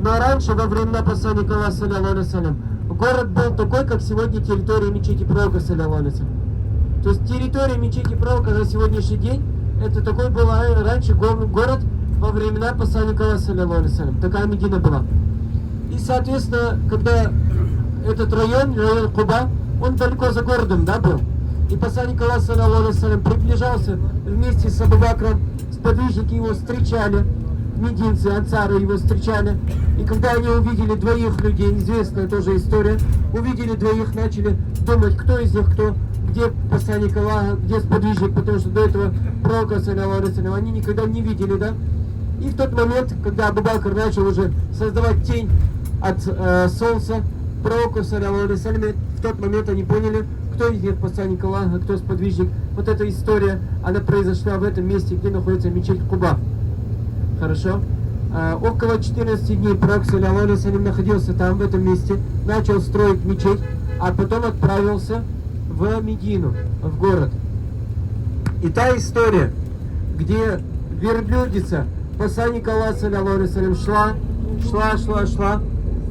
Но раньше, во времена посланника Аллаха, صلى الله عليه, город был такой, как сегодня территория мечети пророка, صلى الله عليه. То есть территория мечети пророка на сегодняшний день, это такой был раньше город во времена посланника Аллаха, صلى الله عليه. Такая Медина была. И, соответственно, когда этот район, район Куба, он далеко за городом, да, был. И посланник Аллаха, صلى الله عليه, приближался вместе с Абу Бакром, сподвижники его встречали, мединцы, ансары его встречали. И когда они увидели двоих людей, известная тоже история, увидели двоих, начали думать, кто из них кто, где посланник Аллаха, где сподвижник, потому что до этого пророка, صلى الله عليه, они никогда не видели, да. И в тот момент, когда Абу Бакр начал уже создавать тень от солнца пророку, صلى الله عليه, в тот момент они поняли, кто из них посланник Аллаха, кто сподвижник. Вот эта история, она произошла в этом месте, где находится мечеть Куба. Хорошо? Около 14 дней пророк, صلى الله عليه, находился там, в этом месте, начал строить мечеть, а потом отправился в Медину, в город. И та история, где верблюдица посланника Аллаха, صلى الله عليه, шла, шла, шла, шла,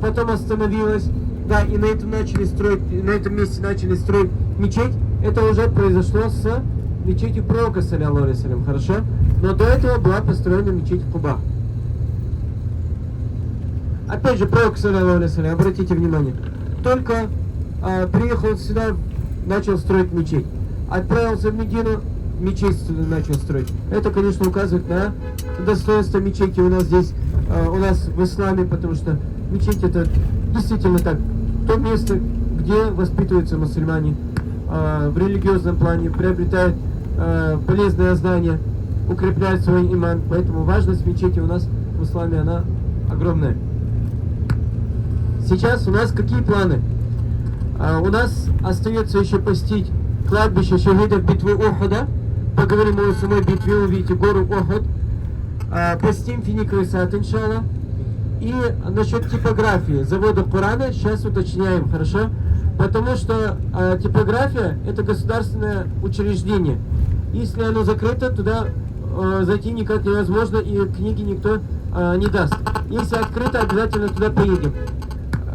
потом остановилась, да, и на этом месте начали строить мечеть, это уже произошло с мечетью пророка, صلى الله عليه, хорошо? Но до этого была построена мечеть Куба. Опять же, пророк, صلى الله عليه, обратите внимание, только приехал сюда, начал строить мечеть. Отправился в Медину, мечеть начал строить. Это, конечно, указывает на достоинство мечети у нас здесь, у нас в исламе, потому что мечеть — это действительно так, то место, где воспитываются мусульмане в религиозном плане, приобретают полезное знание. укрепляют свой иман. Поэтому важность мечети у нас в исламе, она огромная. Сейчас у нас какие планы? У нас остается еще посетить кладбище шахидов битвы Ухуда. Поговорим о самой битве, увидите гору Ухуд. Посетим финиковый сад, иншаллах. И насчет типографии завода Корана сейчас уточняем, хорошо? Потому что типография — это государственное учреждение. Если оно закрыто, туда зайти никак невозможно, и книги никто не даст. Если открыто, обязательно туда поедем.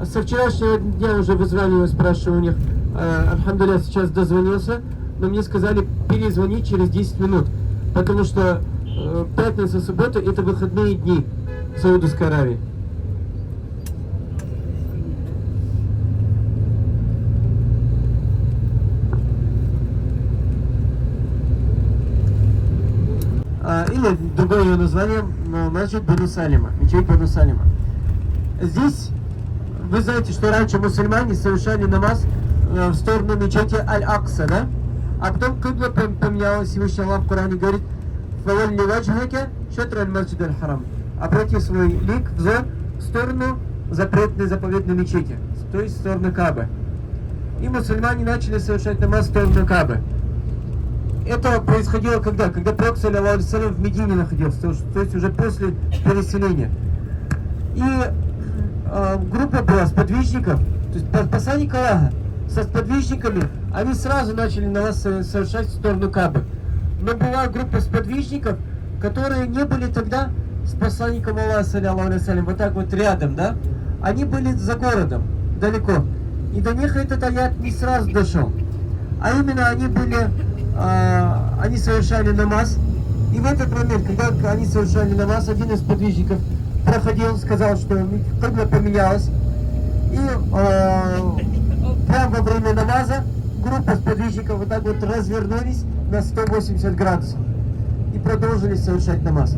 Со вчерашнего дня уже вызваниваю, спрашиваю у них. Альхамдулилля, сейчас дозвонился, но мне сказали перезвонить через 10 минут, потому что пятница, суббота — это выходные дни в Саудовской Аравии. Или другое ее название, Масджид Бану Салима, мечеть Бану Салима. Здесь вы знаете, что раньше мусульмане совершали намаз в сторону мечети Аль-Акса, да? А потом кыбла поменялась, Всевышний Аллах в Коране говорит: «فَوَلِّ وَجْهَكَ شَطْرَ الْمَسْجِدِ الْحَرَامِ». Обрати свой лик, взор в сторону запретной заповедной мечети, то есть в сторону Кабы. И мусульмане начали совершать намаз в сторону Кабы. Это происходило когда? Когда Пророк, саллаллаху алейхи ва саллям, в Медине находился, то есть уже после переселения. И группа была сподвижников, то есть посланник Аллаха со сподвижниками, они сразу начали намаз совершать в сторону Кабы. Но была группа сподвижников, которые не были тогда с посланником Аллаха, саллаллаху алейхи ва саллям, вот так вот рядом, да? Они были за городом, далеко. И до них этот аят не сразу дошел. А именно они были, они совершали намаз. И в этот момент, когда они совершали намаз, один из сподвижников проходил, сказал, что кыбла поменялась. И прямо во время намаза группа сподвижников вот так вот развернулись на 180 градусов и продолжили совершать намаз.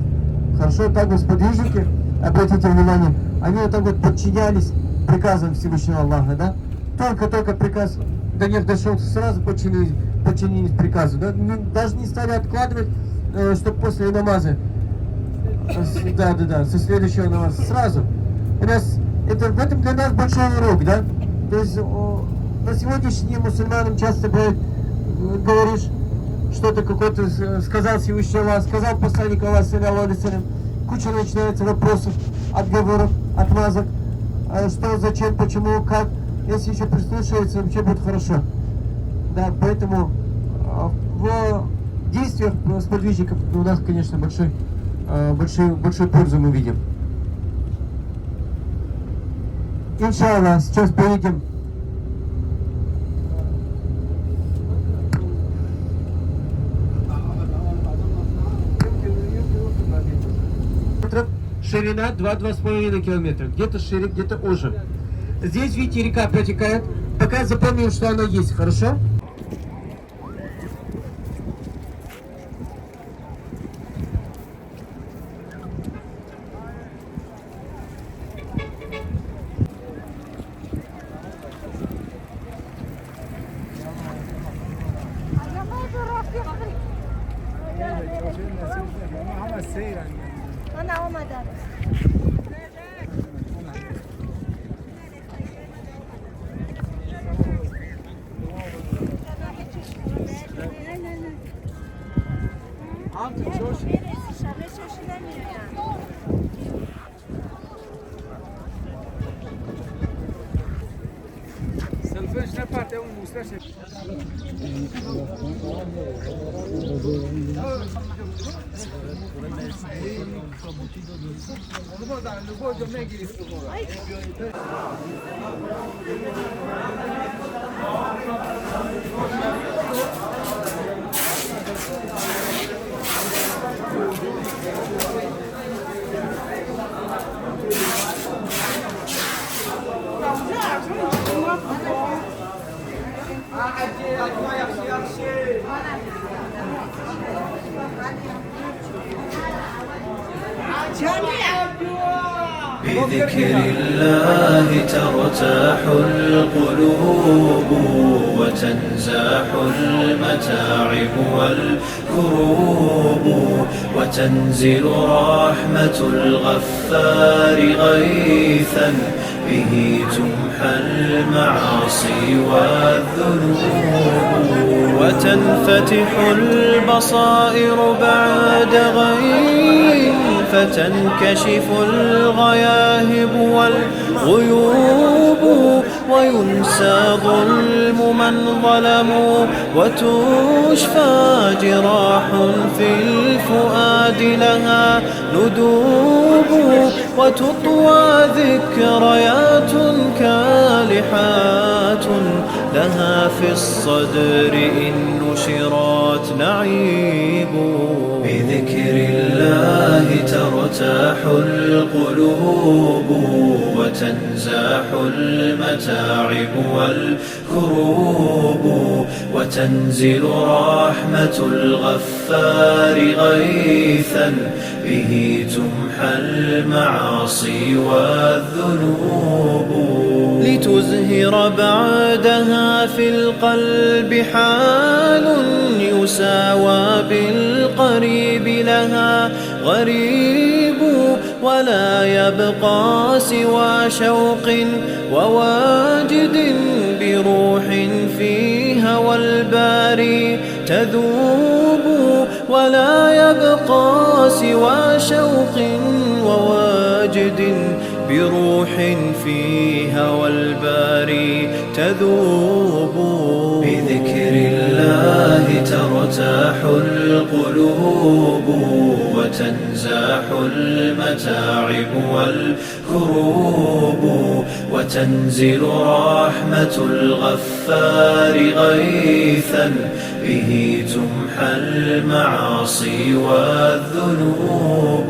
Хорошо, так вот сподвижники, обратите внимание, они вот так вот подчинялись приказам Всевышнего Аллаха, да? Только-только приказ до них дошел, сразу подчинились приказу, да? Даже не стали откладывать, чтобы после намаза, да, со следующего намаза, сразу. У нас, это, в этом для нас большой урок, да? То есть на сегодняшний день мусульманам часто бывает, говоришь, что-то какое-то сказал Всевышний Аллах, сказал посланник Аллаха, саллаллаху алейхи ва саллям, куча начинается вопросов, отговоров, отмазок, что, зачем, почему, как. Если еще прислушиваться, вообще будет хорошо. Да, поэтому в действиях сподвижников у нас, конечно, большую пользу мы видим. Иншаллах, сейчас поедем. Ширина 2-2,5 километра. Где-то шире, где-то уже. Здесь, видите, река протекает. Пока запомним, что она есть, хорошо? بذكر الله ترتاح القلوب وتنزاح المتاعب والكروب وتنزل رحمة الغفار غيثا به تمحى المعاصي والذنوب وتنفتح البصائر بعد غي فتنكشف الغياهب والغيوب وينسى ظلم من ظلموا وتشفى جراح في الفؤاد لها ندوب وتطوى ذكريات كالحات لها في الصدر إن نشرت نعيب. بذكر الله ترتاح القلوب وتنزاح المتاعب والكروب وتنزل رحمة الغفار غيثا به تمحى المعاصي والذنوب لتزهر بعدها في القلب حال يساوى بالقريب لها غريب ولا يبقى سوى شوق وواجد بروح في هوى الباري تذوب ولا يبقى سوى شوق وواجد بروح في هوى الباري تذوب. بذكر الله ترتاح القلوب وتنزاح المتاعب والكروب وتنزل رحمة الغفار غيثا به تمحى المعاصي والذنوب.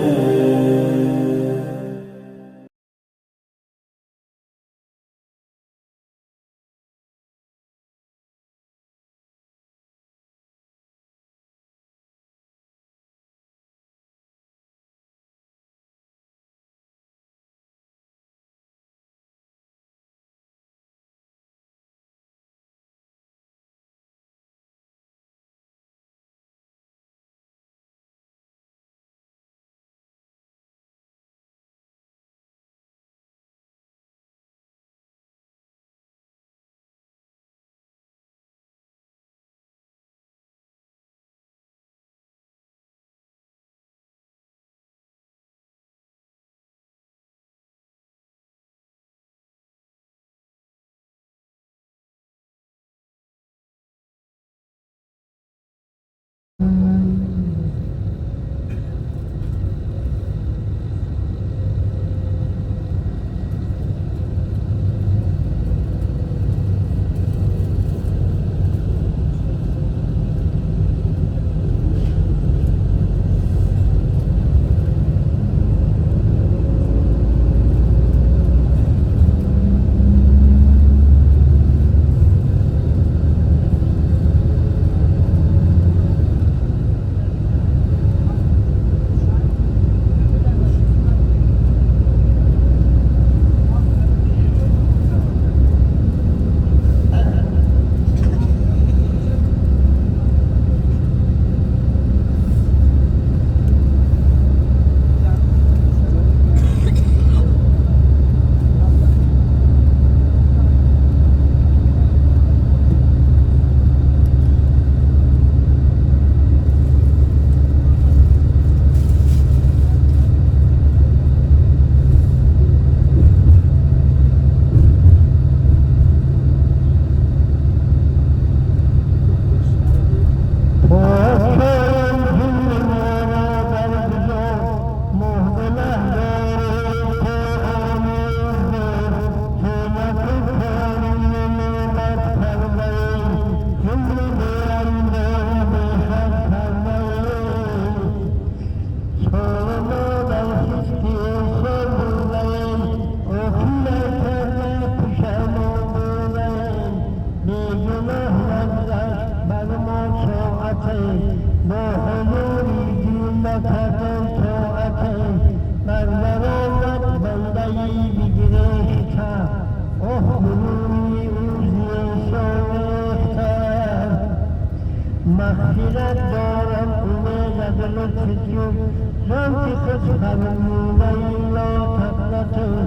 تیغه‌ای بگرفته، آه بروی او ز ساخته. مغفرت دارم امید از لطف تو، زان که خود فرموده لا تقنطوا.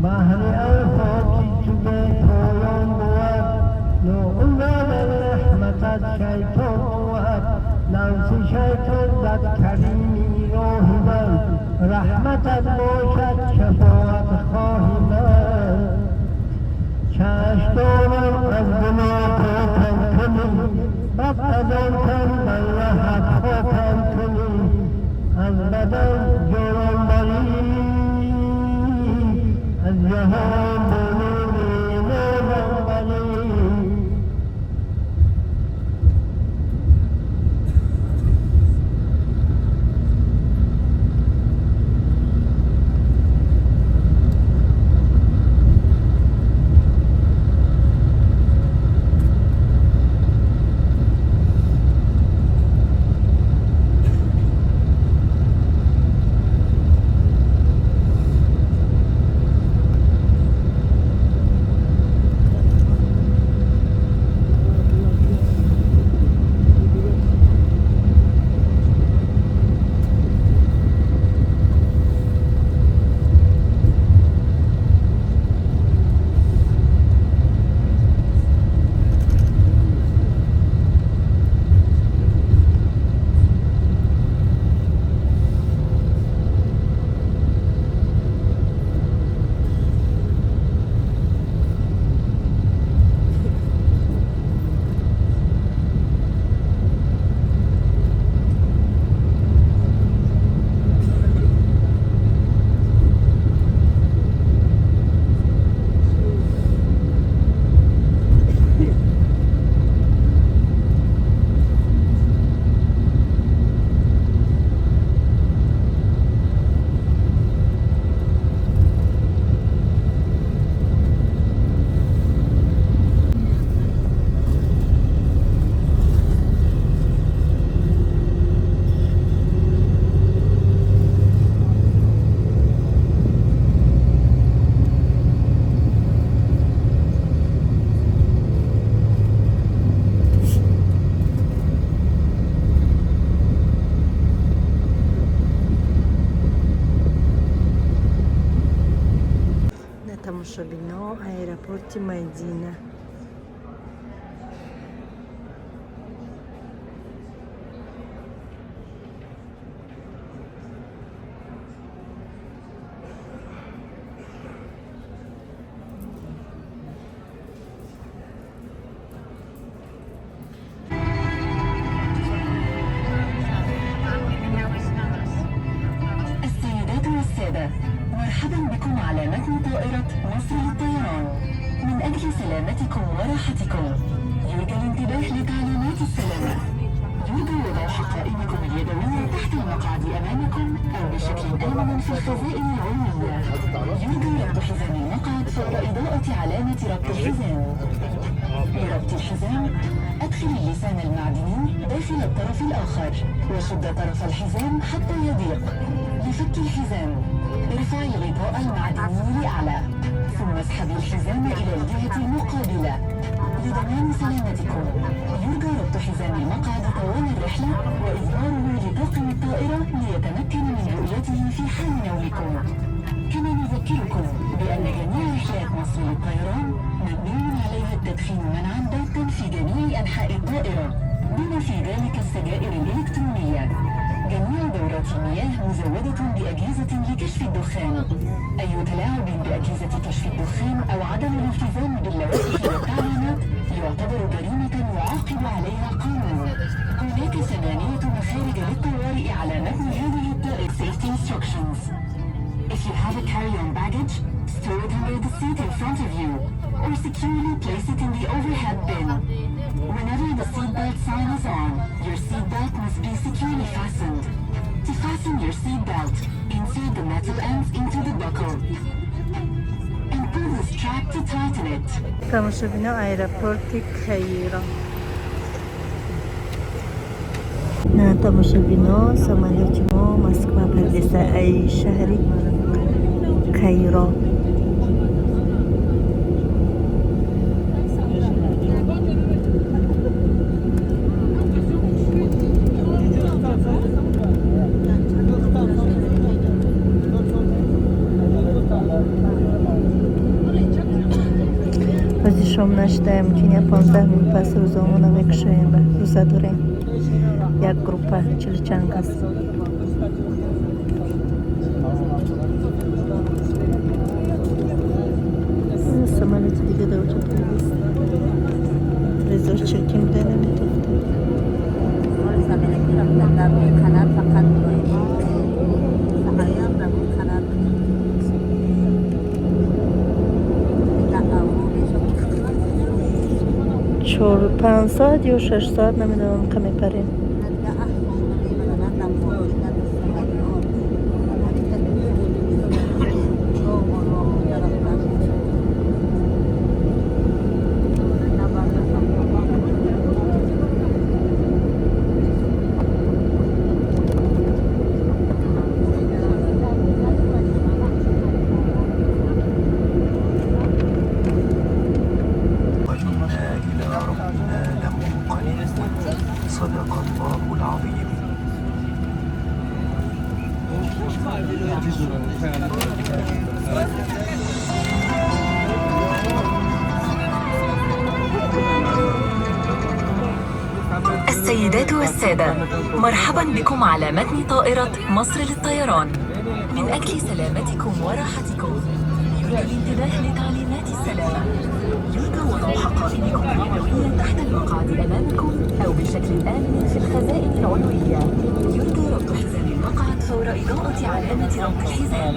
بحر اوقاتی تو به پایان بود، ناامید از رحمتت شیطان بود. لمس شیطان زد کریمی راه من، رحمتت باشد شفاعت خواه من. چشم دارم از گناه پاکم کنی، بد از آن تن من رهد خاکم کنی. از بدن جانم بری، از جهان به نور نورم بری. На тамошобино аэропорти Мадина. السيدات والسادة، مرحبا بكم على متن طائرة مصر للطيران. من أجل سلامتكم وراحتكم، يرجى الانتباه لتعليمات السلامة. يرجى وضع حقائبكم اليدوية تحت المقعد أمامكم أو بشكل آمن في الخزائن العلوية. يرجى ربط حزام المقعد فور إضاءة علامة ربط الحزام. لربط الحزام، أدخل اللسان المعدني داخل الطرف الآخر وشد طرف الحزام حتى يضيق. لفك الحزام، ارفع الغطاء المعدني لأعلى، ثم اسحبي الحزام إلى الجهة المقابلة. لضمان سلامتكم، يرجى ربط حزام المقعد طوال الرحلة وإظهاره لطاقم الطائرة ليتمكن من رؤيته في حال نومكم. كما نذكركم بأن جميع رحلات مصر للطيران ممنوع عليها التدخين منعا باتا في جميع أنحاء الطائرة، بما في ذلك السجائر الإلكترونية. جميع دورات المياه مزودة بأجهزة لكشف الدخان. أي تلاعب بأجهزة كشف الدخان أو عدم الالتزام باللوائح والتعليمات يعتبر جريمة يعاقب عليها القانون. هناك 8 مخارج للطوارئ على متن هذه الطائرة. Safety instructions. If you have a carry-on baggage, store it under the seat in front of you, or securely place it in the overhead bin. Whenever the seatbelt sign is on, your seatbelt must be securely fastened. To fasten your seatbelt, insert the metal ends into the buckle and pull the strap to tighten it. Тамошобино аэропорти Каиро. На тамошобино, самолёти мо Москва парвеста ай шаҳри Кайро. Ҳози шом нашидаем, мумкин я 15 минут пас рӯзаомона мекушоем, рӯза дорем. Як группа 40 чанд кас. Самолети дига дар оҷа появист. Телевизор чиркин буда, наметофта. 4-5 соат ё 6 соат, намедонам, ка мепарем. وإنا إلى ربنا لمنقلبون. صدق الله العظيم. السيدات والسادة، مرحبا بكم على متن طائرة مصر للطيران. من أجل سلامتكم وراحتكم، يرجى الانتباه لتعليمات السلامة. يرجى وضع حقائبكم اليدوية تحت المقعد أمامكم أو بشكل آمن في الخزائن العلوية. يرجى ربط حزام المقعد فور إضاءة علامة ربط الحزام.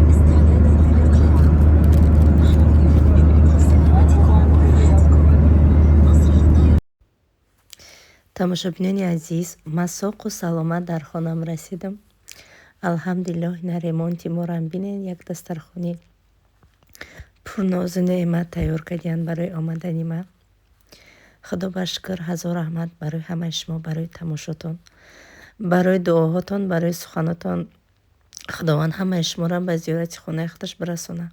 استعدادا للإقلاع. نحن من أجل سلامتكم وراحتكم. مصر للطيران. Тамошобинони азиз, ман соқу саломат дар хонам расидам, алҳамдулиллоҳ. Ина ремонти морам бинед, як дастархони пурнозу неъмат тайёр кардиянд барои омадани ман. Худо ба шукр, ҳазор раҳмат барои ҳамаи шумо, барои тамошотон, барои дуоҳотон, барои суханотон. Худованд ҳамаи шуморо ба зиёрати хонаи худаш бирасонад.